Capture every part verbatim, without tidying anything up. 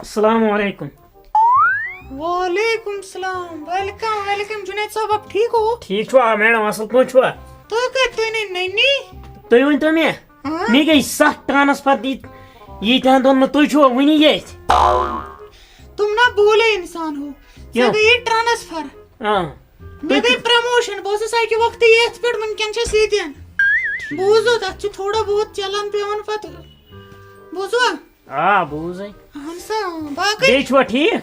السلام علیکم۔ وعلیکم السلام، ویلکم ویلکم۔ جنید صاحب، آپ ٹھیک ہو؟ ٹھیک چھوا میڈم؟ اصل پٲٹھۍ چھوا؟ تُہۍ کتہِ؟ تُہۍ نے نٔنی۔ تُہۍ ؤنۍ تو مےٚ، ہاں؟ مےٚ گٔے ستھ ٹرانسفر دِتھ ییٖتہن دۄہن منٛز، تُہۍ چھِوا وُنہِ ییٚتھۍ؟ تم نا بولے انسان ہو۔ ژےٚ کیٛاہ؟ گٔیے ٹرانسفر۔ آ۔ مےٚ گٔے پرموشن، بہٕ اوسُس اکہِ وقتہٕ یتھ پٮ۪ٹھ، وٕنکیٚن چھَس ییٚتٮ۪ن۔ بوٗزُو، تتھ چھُ تھوڑا بہت چلان پٮ۪وان پتہٕ۔ بوٗزوا؟ آ، بوٗز ہے۔ اہن سا، اۭں، باقٕے۔ بیٚیہِ چھِوا ٹھیٖک؟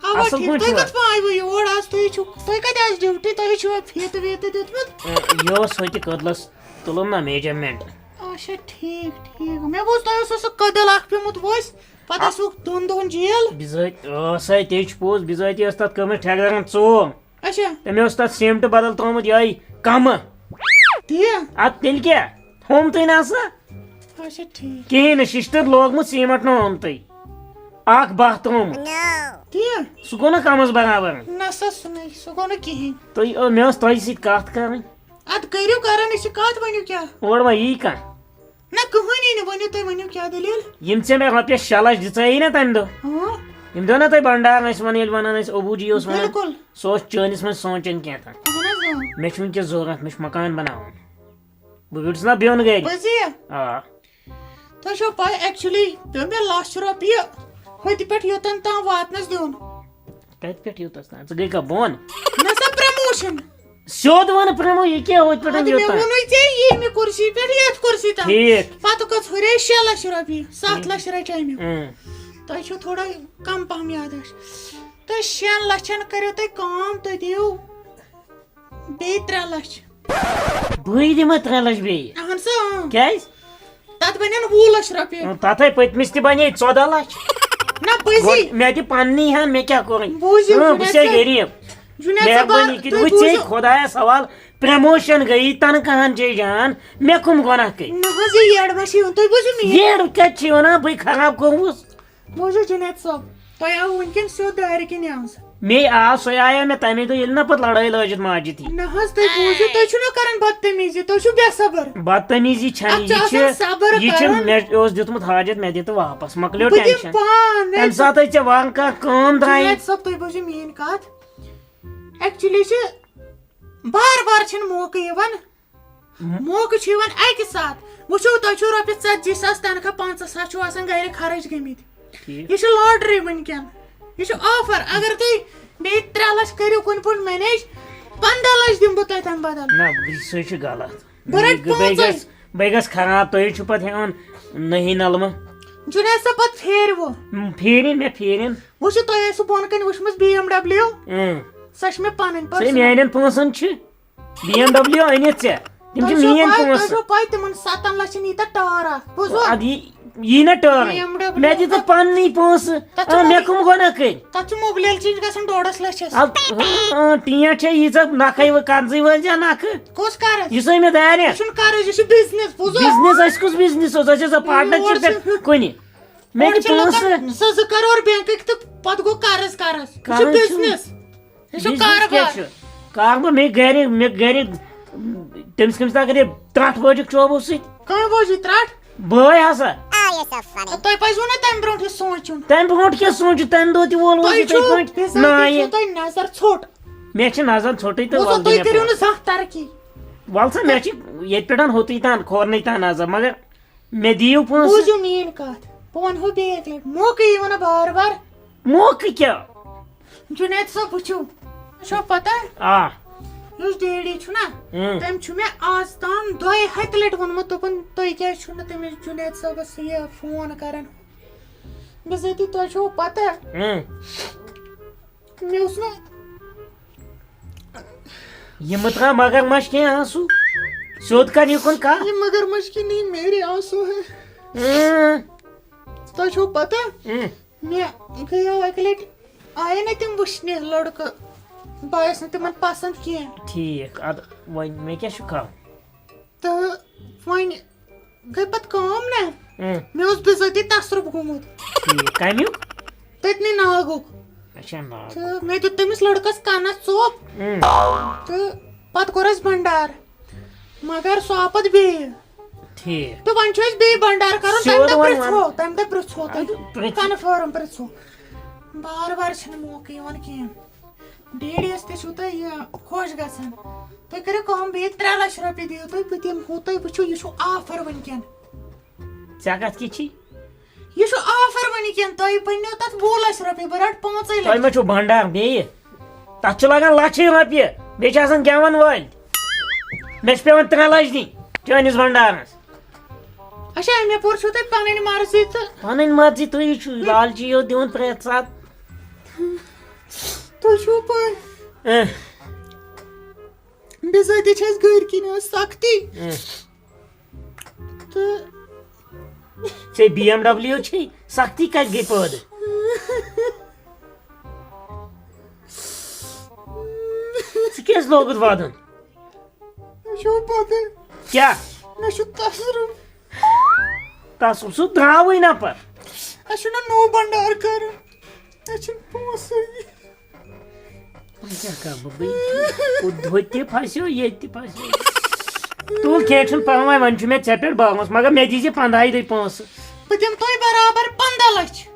اوا اصل ٹھیٖک، پٲٹھۍ تُہۍ چھِوا؟ کتھ پٲٹھۍ آیوٕ یور آز؟ تُہۍ چھِو، تُہۍ کتہِ آز ڈیوٹی؟ تۄہہِ چھِوا فیٖتہٕ ویٖتہٕ دیُتمُت؟ یہِ اوس ہوٚتہِ کٔدلس، تُلُم نا میجرمنٹ۔ اچھا، ٹھیٖک ٹھیٖک۔ مےٚ بوٗز تۄہہِ اوسوٕ سُہ کٔدٕل اکھ پیوٚمُت ؤسۍ، پتہٕ ٲسوٕ دۄن دۄہن جیل۔ بِذٲتی ٲس ہے، تی چھُ پوٚز، بِذٲتی ٲس تتھ کٔرمٕژ ٹھیکہٕ دارن ژوم۔ اچھا۔ تٔمۍ اوس تتھ سیٖمٹہٕ بدل تھوٚومُت یِہوٚے کمہٕ۔ تی؟ ادٕ تیٚلہِ کیٛاہ؟ تھوٚمتُے نہ سا۔ اچھا، ٹھیٖک۔ کِہیٖنۍ نہٕ، شِشتٕر لوگمُت، سیٖمٹ نہٕ اوٚنمتُے۔ اکھ باہ تھوٚومُت۔ تی؟ سُہ گوٚو نہ کمس برابر۔ نہ سا، سُہ نہٕ، سُہ گوٚو نہٕ کِہیٖنۍ۔ تُہۍ، مےٚ ٲس تۄہہِ سۭتۍ کتھ کرٕنۍ۔ ادٕ کٔرِو کران، یہِ چھِ کتھ، ؤنِو کیٛاہ؟ اورٕ ما یی کانٛہہ؟ نہ، کٕہٕنۍ یی نہٕ، ؤنِو تُہۍ، ؤنِو کیٛاہ دٔلیٖل؟ یِم ژےٚ مےٚ رۄپیَس شےٚ لَچھ دِژٲیی نا تَمہِ دۄہ، ہاں؟ یِم دۄہ نا تۄہہِ بنڈار ٲسۍ وَنان، ییٚلہِ وَنان ٲسۍ ابوٗ جی اوس وَنان، بِلکُل۔ سُہ اوس چٲنِس منٛز سونٛچان کینٛہہ تام۔ اہن حظ، اۭں۔ مےٚ چھُ وٕنکیٚس ضوٚرَتھ، مےٚ چھُ مکان بَناوُن۔ بہٕ بیوٗٹھُس نا بیوٚن گَرِ۔ پٔزی؟ آ۔ تۄہہِ چھو پاے، actually پیوٚو مےٚ لَچھ رۄپیہِ ہوٚتہِ پٮ۪ٹھ یوٚتَن تام واتنَس دیُن۔ کَتہِ پٮ۪ٹھ یوٗتاہ تام؟ ژٕ گٔے کَم بۄن؟ نہ سا، پرموشن۔ سیوٚد وَن پرمو، یہِ کیٛاہ ہوٚتہِ پٮ۪ٹھ اَدٕ مےٚ یوٗتاہ؟ ووٚنُے ژےٚ ییٚمہِ کُرسی پٮ۪ٹھ یَتھ کُرسی تام۔ ٹھیٖک۔ پَتہٕ کٔژ ہُرے؟ شےٚ لَچھ رۄپیہِ، سَتھ لَچھ رَچے مےٚ۔ اۭں۔ تۄہہِ چھو تھوڑا کم پہم یاد اَسہِ۔ تُہۍ شٮ۪ن لَچھَن کٔرِو تُہۍ کٲم، تُہۍ دِیِو بیٚیہِ ترٛےٚ لَچھ۔ بٕے دِمے ترٛےٚ لَچھ بیٚیہِ۔ اہن سا، اۭں۔ کیٛازِ؟ تَتھ بَنن وُہ لَچھ رۄپیہِ۔ تَتھَے پٔتمِس تہِ بَنے ژۄداہ لَچھ۔ نہ، پٔزی۔ گۄڈٕ مےٚ تہِ پننی ہن، مےٚ کیٛاہ کوٚرُن؟ بوٗزِو، اۭں، بہٕ جُنید چھُسے صٲب۔ غریٖب۔ جُنید صٲب، مہربٲنی تُہۍ کٔرِتھ، وٕچھ ژے بوٗزِو۔ خۄدایَس حوال، پرموشن گٔیی تنخواہن چھے جان، مےٚ کٕم گۄناہ کٔرۍ؟ نہ حظ، یہِ یڈ ما چھِ یِوان، تُہۍ بوٗزِو میٛٲنۍ۔ یٔڑ کَتہِ چھِ وَنان بٕے خراب گوٚوُس؟ بوٗزِو جُنید صٲب، تۄہہِ آو وٕنکیٚن سیوٚد دارِ کِنۍ یَنٛز۔ مے آو سُے آیو مےٚ تَمے دۄہ، ییٚلہِ نہ پَتہٕ لڑٲے لٲجِتھ ماجہِ تھی۔ نہ حظ، تُہۍ بوٗزِو، تُہۍ چھِو نہ کران بدتمیٖزی، تُہۍ چھِو بے صبر۔ بدتمیٖزی چھَنہٕ، اَتھ چھُ یہِ چھِ، آسان صبر یہِ چھِ کَرُن۔ مےٚ اوس دیُتمُت حاجت، مےٚ دِ تہٕ واپس، مۄکلیو بہٕ دِمہٕ ٹینشن۔ پانَے۔ تَمہِ ساتہٕ ژےٚ وَن کانٛہہ کٲم درٛایہِ۔ جُنید صٲب، تُہۍ بوٗزِو میٛٲنۍ کَتھ۔ Actually چھِ بار بار چھِنہٕ موقعہٕ یِوان۔ موقعہٕ چھُ یِوان اَکہِ ساتہٕ۔ وٕچھِو، تۄہہِ چھُو رۄپیَس ژَتجی ساس تنخواہ، پنٛژاہ ساس چھُو آسان گَرِ خرٕچ گٔمٕتۍ۔ ٹھیٖک۔ یہِ چھُ lottery وٕنکٮ۪ن۔ یہِ چھُ offer۔ اگر تُہۍ بیٚیہِ ترٛےٚ لَچھ کٔرِو کُنہِ پٲٹھۍ manage، پنٛداہ لَچھ دِمہٕ بہٕ تۄہہِ تَمہِ بدل۔ نہ، یہِ سُے چھُ غلط۔ بہٕ رَٹہٕ بیٚیہِ گٔے-، بیٚیہِ پانٛژَے۔ گژھِ، بیٚیہِ گژھِ خراب، تُہۍ چھِو پَتہٕ ہٮ۪وان نٔہی نلمہٕ۔ جُنید صٲب، پَتہٕ پھیرِ وۄنۍ۔ م، پھیرِن مےٚ پھیرِن۔ وٕچھِو، تۄہہِ آسِوٕ بۄنہٕ کَنہِ وٕچھمٕژ BMW، اۭں۔ سۄ چھِ مےٚ پَنٕنۍ سُے personal۔ میٛانٮ۪ن پونٛسَن چھِ۔ BMW أنِتھ ژےٚ، تِم چھِ تۄہہِ چھو میٛٲنۍ پاے، تۄہہِ پونٛسہٕ۔ چھو پاے، تِمن ستن لچھن ییٖتیٛاہ ٹٲر اکھ، بوٗزوا؟ اَدٕ یی، یی نہ ٹٲرٕے۔ BMW۔ مےٚ دِژٕ پننی پونٛسہٕ۔ تَتھ چھُ آ، مےٚ مۄکل-، کٕم گۄناہ کٔرۍ؟ تَتھ چھُ مۄبلیل چینج گژھان ڈۄڈس لچھس۔ اَدٕ، آ، ٹینٛٹ چھےٚ ییٖژاہ نکھے وۄنۍ، قرضٕے وٲلۍ زِ نکھٕ۔ کُس قرض؟ یُس ہے مےٚ دارِ۔ یہِ چھُنہٕ قرض، یہِ چھُ بزنس، بوٗزوا؟ بزنس آسہِ کُس بزنس اوس؟ اَسہِ ٲس یور پارٹنرشپ چھُ-، کُنہِ۔ مےٚ اورٕ دِ چھِ لُکن پونٛسہٕ۔ زٕ زٕ کرور بینکٕکۍ تہٕ پتہٕ گوٚو قرض قرض۔ یہِ چھُ قرض چھُ۔ بزنس۔ یہِ چھُ بزنس کیٛاہ کاربار۔ چھُ؟ کاربار مےٚ گرِ، مےٚ گرِ، تٔمِس کٔمِس تام گرِ ترٛٹھ وٲجِکھ چوبو سۭتۍ۔ کٔمۍ وٲج یہِ ترٛٹھ؟ بٲے ہسا۔ تۄہہِ پزِوٕ نہ تمہِ برونٛٹھ یہِ سونٛچُن۔ تَمہِ برونٛٹھ کیٛاہ سونٛچُن؟ تَمہِ دۄہ تہِ وول وۄنۍ تۄہہِ یِتھَے چھُو پٲٹھۍ۔ بِذٲتی نہ، چھُو یہِ، تۄہہِ نظر ژھوٚٹ۔ مےٚ چھِ نظر ژھوٚٹٕے تہٕ بوٗزو، وَلہٕ دِ تُہۍ مےٚ کٔرِو پونٛسہٕ۔ نہٕ زانٛہہ ترقی۔ وَلہٕ سا، مےٚ چھِ ییٚتہِ پٮ۪ٹھ ہوٚتُے تام، کھورنٕے تام نظر، مگر مےٚ دِیِو پونٛسہٕ۔ بوٗزِو میٛٲنۍ کَتھ، بہٕ وَنہو بیٚیہِ اَکہِ لَٹہِ، موقعہٕ یِیہِ وَنہ بار بار۔ موقعہٕ کیٛاہ؟ جُنید صٲب، وٕچھِو، تۄہہِ چھو پَتہ، آ۔ یُس ڈیڈی چھُنہ، اۭں۔ تٔمۍ چھُ مےٚ آز تام دۄیہِ ہَتہِ لَٹہِ ووٚنمُت، دوٚپُن، تُہۍ کیٛازِ چھُو نہٕ تٔمِس جُنید صٲبَس یہِ فون کَران؟ بِذٲتی تۄہہِ چھو پَتہ، اۭں۔ مےٚ اوس نہٕ یہِ مہٕ ترٛاو مگر مَچھ کینٛہہ آنسوٗ۔ سیوٚد کَر یہِ کُن کَتھ۔ یہِ مگر مَچھ کہِ نہیں میرے آنسو ہے۔ اۭں۔ تۄہہِ چھو پَتہ، اۭں۔ مےٚ گٔیو اَکہِ لَٹہِ، آیے نہ تِم وٕچھنہِ لٔڑکہٕ، بہٕ آیَس نہٕ تِمَن پَسنٛد کینٛہہ۔ ٹھیٖک، اَدٕ وۄنۍ مےٚ کیٛاہ چھُ کَرُن؟ تہٕ وۄنۍ گٔے پَتہٕ کٲم نہ، اۭں۔ مےٚ اوس بِذٲتی تصرُف گوٚمُت ٹھیٖک، کَمیُک؟ تٔتنٕے ناگُک۔ اچھا، ناگ۔ تہٕ مےٚ دیُت تٔمِس لٔڑکَس کَنَس ژوٚپ، اۭں۔ تہٕ پَتہٕ کوٚر اَسہِ بَنڈار، مگر سُہ آو پَتہٕ بیٚیہِ۔ ٹھیٖک۔ تہٕ وۄنۍ چھُ اَسہِ بیٚیہِ بَنڈار کَرُن، سیوٚد تَمہِ دۄہ وۄنۍ پِرٛژھو، وَن۔ تَمہِ دۄہ پِرٛژھو تۄہہِ، اَدٕ پِرٛژھ۔ کَنفٲرٕم پِرٛژھو۔ بار بار چھُنہٕ موقعہٕ یِوان کینٛہہ۔ ڈیڈیَس تہِ چھُو تُہۍ یہِ خۄش گژھان۔ تُہۍ کٔرِو کٲم، بیٚیہِ ترٛےٚ لَچھ رۄپیہِ دِیِو تُہۍ، بہٕ دِمہٕ ہُہ تۄہہِ، وٕچھِو، یہِ چھُ آفر وٕنکٮ۪ن۔ ژےٚ کَتھ کِتھ چھی؟ یہِ چھُ آفر وٕنکٮ۪ن، تۄہہِ بَنیو تَتھ وُہ لَچھ رۄپیہِ، بہٕ رَٹہٕ پانٛژَے تۄہہِ لَچھ۔ ما چھُو بھنڈار بیٚیہِ؟ تَتھ چھُ لَگان لَچھٕے رۄپیہِ، بیٚیہِ چھِ آسان گٮ۪وَن وٲلۍ۔ مےٚ چھِ پٮ۪وان ترٛےٚ لَچھ دِنۍ چٲنِس بھنڈارَس۔ اچھا، مےٚ پوٚر چھُو تۄہہِ پَنٕنۍ مرضی تہٕ پَنٕنۍ مرضی، تُہۍ چھِو لالچی یوت دِوان پرٛٮ۪تھ ساتہٕ۔ تُہۍ چھُو پَے، اہ۔ بِزٲتی چھِ اَسہِ گَرِ کِنۍ ٲس سختی۔ اہ۔ تہٕ ژےٚ بی ایم ڈبلیو چھے، سختی کَتہِ گٔے پٲدٕ؟ ژٕ کیٛازِ لوگُتھ وَدُن؟ مےٚ چھُو پَتہ۔ کیٛاہ؟ مےٚ چھُ تصرُف۔ تصرُف؟ سُہ درٛاوٕے نہ پَتہٕ۔ اَسہِ چھُنہ نوٚو بنڈار کَرُن۔ اَسہِ چھِنہٕ پونٛسَے۔ وۄنۍ کیٛاہ کَرٕ بہٕ؟ بہٕ ہُتہِ تہِ پھَسیو، ییٚتہِ تہِ پھَسیو۔ تُل، کینٛہہ چھُنہٕ پَرواے، وۄنۍ چھُ مےٚ ژےٚ پٮ۪ٹھ بھروسہٕ، مگر مےٚ دیٖزِ پنٛداہہِ دۄہہِ پونٛسہٕ۔ بہٕ دِمہٕ تۄہہِ برابر پنٛداہ لَچھ۔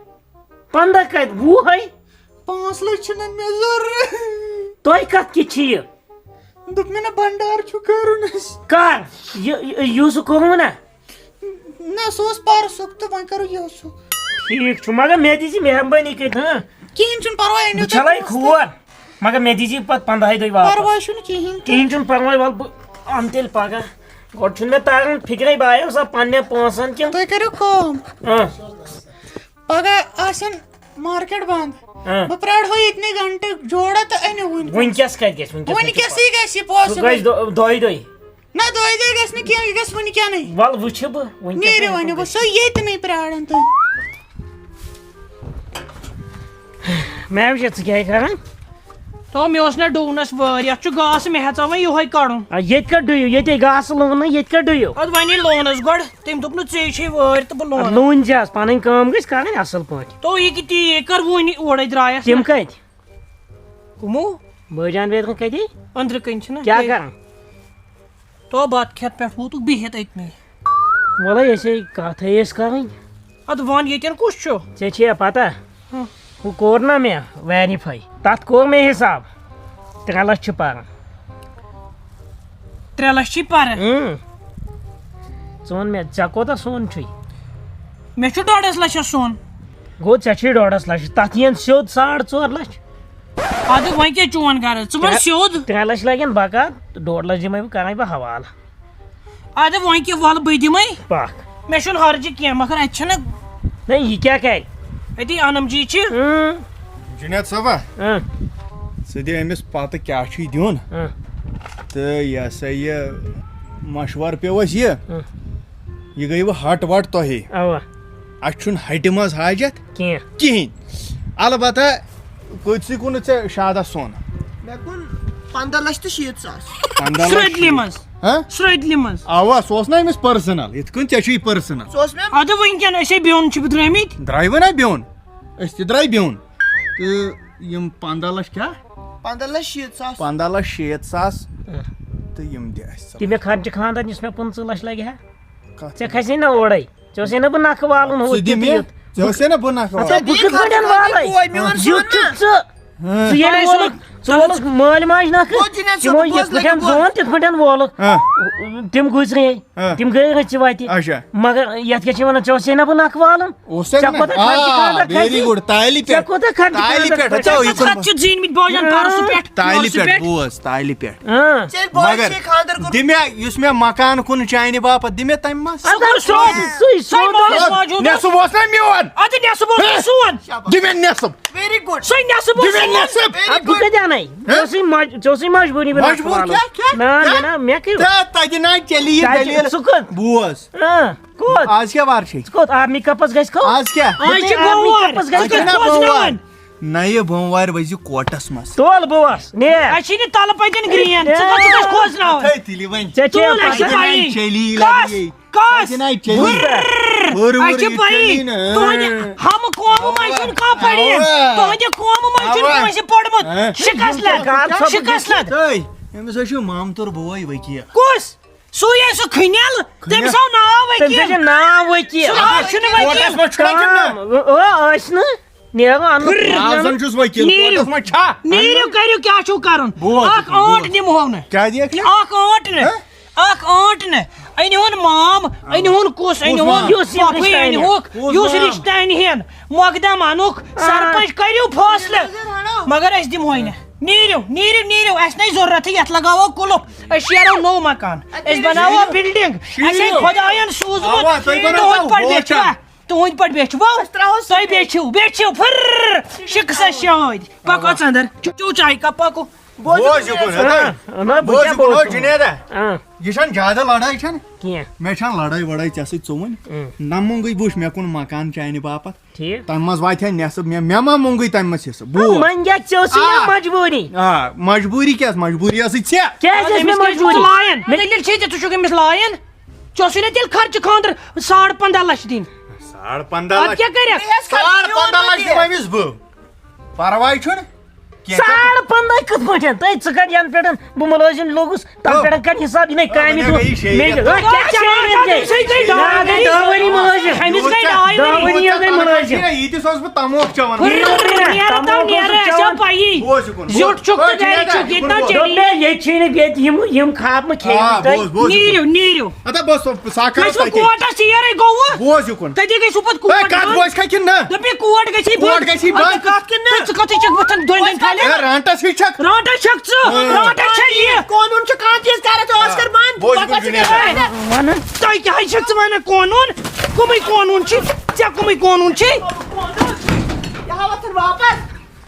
پنٛداہ کَتہِ؟ وُہَے۔ پانٛژھ لَچھ چھِنہٕ مےٚ ضروٗرت۔ تۄہہِ کَتھ کِتھ چھِ یہِ؟ دوٚپ مےٚ نہ، بنڈار چھُ کَرُن اَسہِ۔ کَر؟ یہِ، یہِ، یہِ اوسُکھ کوٚرمُت نا؟ نہ، سُہ اوس پَرسُک تہٕ وۄنۍ کَرو یہِ اوسُکھ۔ ٹھیٖک چھُ، مگر مےٚ دیٖزِ مہربٲنی کٔرِتھ، ہاں؟ کِہیٖنۍ چھُنہٕ پَرواے، أنِو بہٕ تُہۍ چھَلَے پونٛسہٕ کھور، تہٕ۔ مگر مےٚ دیٖزِ پَتہٕ پنٛداہہِ دۄہہِ واپَس۔ پَرواے چھُنہٕ کِہیٖنۍ تہٕ۔ کِہیٖنۍ چھُنہٕ پَرواے، وَلہٕ بہٕ اَنہٕ تیٚلہِ پَگاہ۔ گۄڈٕ چھُنہٕ مےٚ تَران فِکرے، بہٕ آیوس سا پنٛنٮ۪ن پونٛسَن کِنہٕ؟ تُہۍ کٔرِو کٲم۔ ہاں۔ پگاہ آسن مارکیٹ بند۔ ہاں۔ بہٕ پرٛارٕ ہو ییٚتنٕے گھنٹہٕ جوڑا تہٕ أنِو وٕنۍ۔ وٕنکیٚس کَتہِ گژھِ؟ وٕنکیٚس کَتہِ وٕنکیٚسٕے گژھِ یہِ سُہ possible۔ گژھِ دۄ-، دۄیہِ دۄہہِ۔ نہ، دۄیہِ دۄہہِ گژھِ نہٕ کینٛہہ، یہِ گژھِ وٕنکیٚنٕے۔ وَلہٕ وٕچھِ بہٕ وٕنکیٚس نیٖرِو کیٛاہ وۄنۍ، بہٕ چھُس ییٚتنٕے پرٛاران تُہۍ۔ مےٚ وٕچھ، ژٕ کیٛاہ کران؟ تو مےٚ اوس نہ ڈوٗنس وٲر، یتھ چھُ گاسہٕ، مےٚ ہیژاو وۄنۍ یِہوے کڑُن۔ آ، ییٚتہِ کَتہِ ڈُیِو؟ ییٚتے گاسہٕ لونُن، ییٚتہِ کَتہِ ڈُیِو؟ اَدٕ وۄنۍ لونس گۄڈٕ، تٔمۍ دوٚپ نہٕ ژےٚ چھے وٲرۍ تہٕ بہٕ اَدٕ لونہٕ۔ لوٗنۍ زِ آز، پَنٕنۍ کٲم گژھِ کَرٕنۍ اَصٕل پٲٹھۍ۔ تو یہِ کہِ تی کر وۄنۍ اورے درٛایس تِم نہ۔ کَتہِ؟ کٕمو؟ بٲجان بیترِ کَتہِ؟ أنٛدرٕ کَنۍ چھِنہ کیٛاہ گرِ۔ کران؟ تو بَتہٕ کھٮ۪تھ پٮ۪ٹھ ووتُکھ بِہِتھ أتنٕے۔ وَلَے، أسے کَتھٕے ٲسۍ کَرٕنۍ۔ اَدٕ وَن، ییٚتٮ۪ن کُس چھُ؟ ژےٚ چھےٚ پَتہ؟ ہُم۔ ہُہ کوٚر نہ مےٚ verify۔ تَتھ کوٚر مےٚ حِساب۔ ترٛےٚ لَچھ چھِ پَران۔ ترٛےٚ لَچھ چھی پَران؟ اۭں۔ ژٕ وَن مےٚ، ژےٚ کوٗتاہ سۄن چھُے؟ مےٚ چھُ ڈۄڈَس لَچھَس سۄن۔ گوٚو، ژےٚ چھُے ڈۄڈَس لَچھَس، تَتھ یِن سیوٚد ساڑ ژور لَچھ۔ اَدٕ وۄنۍ کیٛاہ چون غرض؟ ژٕ وَن ترٛےٚ، سیوٚد۔ ترٛےٚ لَچھ لَگن بَکار، تہٕ ڈۄڈ لَچھ دِمَے بہٕ، کَرَے بہٕ حوالہٕ۔ اَدٕ وۄنۍ کیٛاہ، وَلہٕ بہٕ دِمَے۔ پَکھ۔ مےٚ چھُنہٕ ہرجہِ کینٛہہ، مگر اَتہِ چھَنہٕ۔ نہ، یہِ کیٛاہ کَرِ؟ أتی اَنَم جی چھِ۔ اۭں۔ جُنید صٲبا، اۭں۔ ژٕ دِ أمِس پَتہٕ کیٛاہ چھُے دیُن۔ اۭں۔ تہٕ یہِ ہسا یہِ مَشوَرٕ پیوٚو اَسہِ یہِ۔ اۭں۔ یہِ گٔیوٕ ہَٹ وَٹ تۄہے۔ اَوا۔ اَسہِ چھُنہٕ ہَٹہِ منٛز حاجت کینٛہہ۔ کِہیٖنۍ۔ البتہ کۭتسٕے کُنُتھ ژےٚ شادس سۄن؟ مےٚ کُن پنٛداہ لچھ تہٕ شیٖتھ ساس۔ پنٛداہ لچھ سرٛدلہِ شیٖتھ۔ منٛز۔ ہہ؟ سرٛدلہِ منٛز۔ اوا، سُہ اوس نہ أمِس personal، یِتھ کٔنۍ ژےٚ چھُے personal۔ سُہ اوس مےٚ اَدٕ وٕنکٮ۪ن أسے بیوٚن چھِ درٛٲمٕتۍ۔ درٛایوٕ نہ بیوٚن؟ أسۍ تہِ درٛاے بیوٚن۔ تہٕ یِم پنٛداہ لچھ کیٛاہ؟ پنٛداہ لچھ شیٖتھ ساس۔ پنٛداہ لچھ شیٖتھ ساس۔ ہہ۔ تہٕ یِم دِ اَسہِ۔ تہِ مےٚ خرچہٕ خانٛدر یُس مےٚ پٕنٛژٕہ لچھ لگہِ ہا۔ کَتھ ژےٚ کھسے نہ اورے۔ ژےٚ اوسے نہ بہٕ نکھٕ والُن ہُہ ژٕ دِ تیُتھ مےٚ، ییُتھ۔ ژےٚ اوسے نہ بہٕ نکھٕ ژےٚ والُن۔ بہٕ کِتھ پٲٹھۍ والے؟ بوے میون یُتھ سۄن چھُکھ نا۔ ژٕ۔ ہاں۔ ژٕ ییٚلہِ ژٕ وولُکھ، ژٕ وولُکھ مٲلۍ ماجہِ نکھٕ، ژٕ وۄنۍ چھُنہ ژٕ تِمو بوزنہٕ یِتھ پٲٹھۍ کِنۍ زون، تِتھ پٲٹھۍ وولُکھ۔ ہاں۔ تِم گُزرے، ہاں۔ تِم گٔے رٕژِ وَتہِ۔ اچھا۔ مگر یَتھ کیٛاہ چھِ وَنان، ژےٚ اوسے نہ بہٕ نکھٕ والُن۔ اوس ژےٚ سٮ۪کھ نہ؟ کوٗتاہ خرچہٕ آ، خانٛدر very کھسہِ؟ Good۔ تالہِ ژےٚ پٮ۪ٹھ۔ کوٗتاہ خرچہٕ تالہِ خانٛدر پٮ۪ٹھ، کھسہِ؟ ژےٚ اوس یہِ کوٚرمُت۔ خرچہٕ زیٖنمٕتۍ بوجن آ۔ پرسہٕ پٮ۪ٹھ، تالہِ نورسہٕ پٮ۪ٹھ، پٮ۪ٹھ۔ بوز، تالہِ پٮ۪ٹھ۔ ژےٚ ییٚلہِ بوے مگر چھے خانٛدر کوٚرمُت۔ دِ مےٚ، یُس مےٚ مکان کُن چانہِ باپتھ، دِ مےٚ تَمہِ منٛز۔ اَدٕ سُہ اوس سُے، سُہ سُے اوس مٲلِس ماجہِ ہُنٛد۔ نٮ۪صٕب اوس نہ میون۔ اَدٕ نٮ۪صٕب اوس نہ اۭں۔ سون۔ دِ مےٚ نٮ۪صٕب۔ Very good۔ سُے نٮ۪صٕب اوس دِ مےٚ سون۔ نٮ۪صٕب۔ Very اَدٕ بہٕ good۔ کَتہِ اَنَے؟ ہہ؟ ژےٚ اوسُے مج-، ژےٚ اوسُے مجبوٗری منٛز مجبوٗر والُن۔ کیٛاہ؟ کیٛاہ؟ نہ، کیٛاہ؟ نہ، نہ، مےٚ کیٛاہ؟ تہٕ تَتہِ نہ چلی یہِ تَتہِ دٔلیٖل۔ ژٕ کوٚت؟ بوز۔ اۭں، کوٚت؟ آز کیٛاہ وار چھِ؟ ژٕ کوٚت؟ آرمی کَپَس گژھِ کھو؟ آز کیٛاہ؟ آز چھِ آرمی بوموار۔ کَپَس گژھِ آز چھِ کھو؟ نہ بوموار۔ نَیہِ بوموارِ ؤسۍ زِ کوٹَس منٛز۔ تول بوس، نیر۔ اَسہِ چھِ نہٕ تَلہٕ پَتٮ۪ن گرٛین۔ ژٕ کَتھ چھُکھ اَسہِ کھوژناوان؟ تھٲے تِلی وۄنۍ۔ ژےٚ چھےٚ تُل، اَسہِ چھِ پَیی۔ پَیی۔ چلی کَس؟ لگی۔ کَس؟ تَتہِ نَے چلی۔ برر۔ ہُر، ہُر، اَسہِ چھِ یہِ پَیی۔ چلی نہٕ۔ تُہٕنٛدِ ہمہٕ قومہٕ منٛز چھُنہٕ کانٛہہ پٔرِتھ۔ اَوا۔ تُہٕنٛدِ قومہٕ منٛز چھُنہٕ اَوا۔ کٲنٛسہِ پوٚرمُت۔ ہہ؟ شِکَس لَد۔ کَر سا شِکَس لَد۔ تھٲے۔ أمِس حظ چھُ مامتُر بوے ؤکیٖل۔ کُس؟ سُے ہے سُہ کھٕنٮ۪ل۔ کھٕنٮ۪ل؟ تٔمِس آو ناو تٔمِس ؤکیٖل۔ حظ چھُ ناو ؤکیٖل۔ سُہ ناو چھُنہٕ ؤکیٖل۔ کوٹَس منٛز چھُنہ کِنہٕ نہ؟ کٲم۔ ٲ، ٲ، ٲسۍ نہٕ۔ نیرو اَنُن۔ رازن چھُس وکیل، نیٖرِو۔ کورٹس منٛز چھا؟ نیٖرِو، کٔرِو، کیٛاہ چھُو کرُن؟ بوز، اکھ بوز۔ آنٹ دِمہو نہٕ۔ کیٛاہ دِیَکھ نہٕ؟ اکھ آنٹ نہٕ۔ ہہ؟ اکھ آنٹ نہٕ۔ أنۍ ہُن مام، أنۍ ہُن کُس، أنۍ کُس ہُن مام؟ یُس یِم پۄپھٕے رِشتہٕ أنۍ اَنہِ۔ ہُکھ، کُس یُس مام؟ رِشتہٕ أنہِ ہن، مۄقدم اَنُکھ، آ۔ سرپنچ کٔرِو فٲصلہٕ۔ مگر أسۍ دِمہوے نہٕ۔ نیٖرِو، نیٖرِو، نیٖرِو، اَسہِ نَے ضروٗرتھٕے، یَتھ لگاوو کُلُف، أسۍ شیرو نوٚو مکان، أسۍ بناوو شیٖرِو۔ بلڈنگ، اَسہِ ہے شیٖرِو۔ خۄدایَن سوٗزمُت، اَوا، تُہۍ بنٲوتو تُہُنٛد پٲٹھۍ ہوچھا۔ بیٚچھوا؟ تُہۍ بیٚچھِو، بیٚچھِو، پھر شِکسَس شٲدۍ۔ پَکو ژٕ اَندَر، چیٚو چاے کپ، پَکو۔ بوز یُکُن، ہتا۔ اہن، بہٕ بوز کیٛاہ یُکُن، بوزٕ؟ ہو جُنیدا۔ اہن۔ یہِ چھَنہٕ زیادٕ لڑٲے چھَنہٕ۔ کینٛہہ۔ مےٚ چھَنہٕ لڑٲے وڑٲے ژےٚ سۭتۍ ژوٚوُن۔ اۭں۔ نہ مونٛگٕے بہٕ وٕچھ مےٚ کُن مکان چانہِ باپتھ۔ ٹھیٖک۔ تَمہِ منٛز واتہِ ہا نٮ۪صٕف، مےٚ، مےٚ ما مونٛگٕے تَمہِ منٛز حصہٕ؟ بوز۔ منٛگیا ژےٚ ٲسٕے نا آ۔ مجبوٗری۔ آ، مجبوٗری کیٛاہ ٲس؟ مجبوٗری ٲسٕے ژےٚ۔ کیٛازِ ٲس مےٚ أمِس کیٛازِ چھُکھ مجبوٗری؟ لایان؟ مےٚ دٔلیٖل چھے ژےٚ، ژٕ چھُکھ أمِس لایان؟ ژےٚ اوسُے نا تیٚلہِ خرچہٕ خانٛدر ساڑ پنٛداہ لچھ دِنۍ۔ ساڑ پنٛداہ اَدٕ لچھ۔ کیٛاہ کَرٮ۪کھ؟ بیٚیہِ ٲس خرچہٕ ساڑ پنٛداہ لچھ میون دِمہٕ أمِس بہٕ۔ پرواے چھُنہٕ۔ کینٛہہ۔ ساڑ پنٛداہ کِتھ پٲٹھۍ؟ تۄہہِ ژٕ کَتھ یَنہٕ پٮ۪ٹھ بہٕ مُلٲزِم لوٚگُس، تَنہٕ ہو۔ پٮ۪ٹھ کَتہِ حِساب؟ یہِ نَے ہو، کامہِ وۄنۍ دۄہ۔ گٔیہِ شیٚیہِ مےٚ رٮ۪تھ۔ گٔے، کیٛاہ شیٚیہِ رٮ۪تھ گٔے؟ أمِس ہے گٔے ڈاے ؤری۔ ڈاے ؤری مُلٲزِم۔ أمِس گٔے ڈاے ؤری۔ دَہ ؤری حظ گٔے مُلٲزِم۔ یہِ تہِ سوز بہٕ تموکھ چٮ۪وان۔ ہُر، نیرٕ تَو، نیرٕ، اَسہِ چھےٚ پَیی۔ بوز یہِ کُن، بوز۔ زیُٹھ چھُکھ تہٕ گرِ چھُکھ، ییٚتہِ نَو چیٚیہِ۔ دوٚپ مےٚ، ییٚتہِ چھِی نہٕ، ییٚتہِ یِم، یِم خاب مہٕ کھیٚیِو آ، تُہۍ۔ بوز، بوز یہِ کُن۔ نیٖرِو، نیٖرِو۔ اَدا بوز، سُہ ساکھ تۄہہِ چھُو تہِ۔ کوٹَس ییرٕے گوٚوٕ؟ بوز یہِ کُن۔ تَتی گٔے سُہ پَتہٕ ہے، کوٹ کَتھ بنٛد۔ بوزِ کھا کِنہٕ نہ؟ دوٚپمَے کوٹ گژھی بنٛد۔ کوٹ گژھی بنٛد۔ اَدٕ کَتھ کِنہٕ نہ؟ ژٕ کَتھ چھَکھ وۄتھان دۄن دۄن کھالٮ۪ن؟ ہے، رانٛٹَس ہِش چھَکھ۔ رانٛٹَس چھَکھ ژٕ، ہاں۔ رانٛٹَس چھَکھ یہِ۔ قونوٗن چھُ کانٛہہ چیٖز کَران ژٕ ٲس کَر بنٛد۔ بوز یہِ کُن، بَکواس جُنید۔ کَران۔ وَنان۔ تۄہہِ کیٛاہ چھَکھ ژٕ وَنان قونوٗن؟ کٕمٕے قونوٗن چھِ؟ ژےٚ کٕمٕے قونوٗن چھِ؟ یہِ ہاو وۄتھُن واپَس۔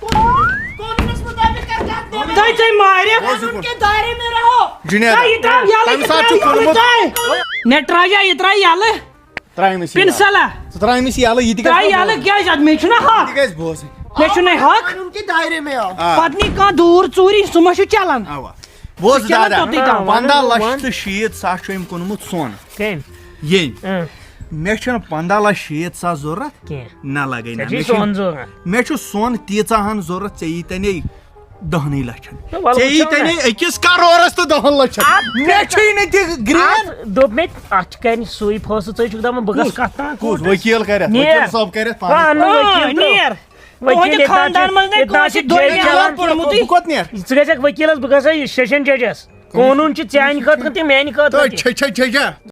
قونوٗنَس مُطٲبِق کَر کَتھ دِوان۔ تۄہہِ، تۄہہِ مارٮ۪کھ۔ بوز یہِ کُن۔ قانوٗن کے دائرے میں رہو۔ جُنید، تۄہہِ یہِ ترٛاو یَلہٕ، تَمہِ یہِ ساتہٕ چھُ ترٛاو کوٚرمُت۔ یَلہٕ۔ مےٚ ترٛاو یا یہِ ترٛاو یَلہٕ۔ ترٛاوِ أمِس یہِ پِنسَلا۔ یَلہٕ۔ ژٕ ترٛاو أمِس یہِ یَلہٕ، یہِ تہِ گژھِ ترٛاو یَلہٕ، کیٛازِ اَتھ مےٚ چھُنہ حق۔ یہِ تہِ گژھِ بوزٕنۍ۔ مےٚ چھُنہ حق۔ قانوٗن کے دائرے میں آؤ۔ آ۔ پَتہٕ نی کانٛہہ دوٗر ژوٗرِ، سُہ ما چھُ چَلان؟ اَوا۔ بوز سُہ چَلان دادا، توٚتُے تام۔ پنٛداہ لَچھ تہٕ شیٖتھ ساس چھُ أمۍ کُنمُت سۄن۔ کٔمۍ؟ ییٚمۍ۔ اۭں۔ مےٚ چھُنہٕ پنٛداہ لَچھ شیٖتھ ساس ضوٚرَتھ۔ کینٛہہ۔ نہ لَگے نہ۔ ژےٚ چھُے مےٚ چھُ، سۄن ضوٚرَتھ۔ مےٚ چھُ سۄن تیٖژاہ ہَن ضوٚرَتھ، ژےٚ یی تَنے دَہنٕے لَچھَن۔ نہ، وَلہٕ ژےٚ یی وٕچھو تَنے وۄنۍ۔ أکِس کَرورَس تہٕ دَہَن لَچھَن۔ اَتھ مےٚ چھُے نہٕ تہِ گرٛین۔ اَتھ دوٚپ مےٚ، اَتھ چھُ کَرِ سُے فٲصلہٕ، ژٕ چھُکھ دَپان بہٕ گژھٕ کُس؟ کَتھ تام کُس؟ کوٗتاہ؟ وکیٖل کَرٮ۪تھ، نیر۔ وکیٖل صٲب کَرٮ۪تھ پانَے۔ آ، نہ، آ، وکیٖل ترٛٲو۔ نیر۔ وکیٖل تُہٕنٛدِ ییٚتہِ نہ خاندان چھِ، منٛز نَے ییٚتہِ نہ کٲنٛسہِ چھِ دۄن جج جَلَن۔ پوٚرمُتُے۔ بہٕ کوٚت نیر؟ ژٕ گژھکھ وکیٖلَس، بہٕ گژھٕ یہِ سیشن ججَس۔ قونوٗن چھُ چانہِ خٲطرٕ تہِ، میٛانہِ خٲطرٕ تہٕ تہِ۔ چھے، چھے، چھے، چھے۔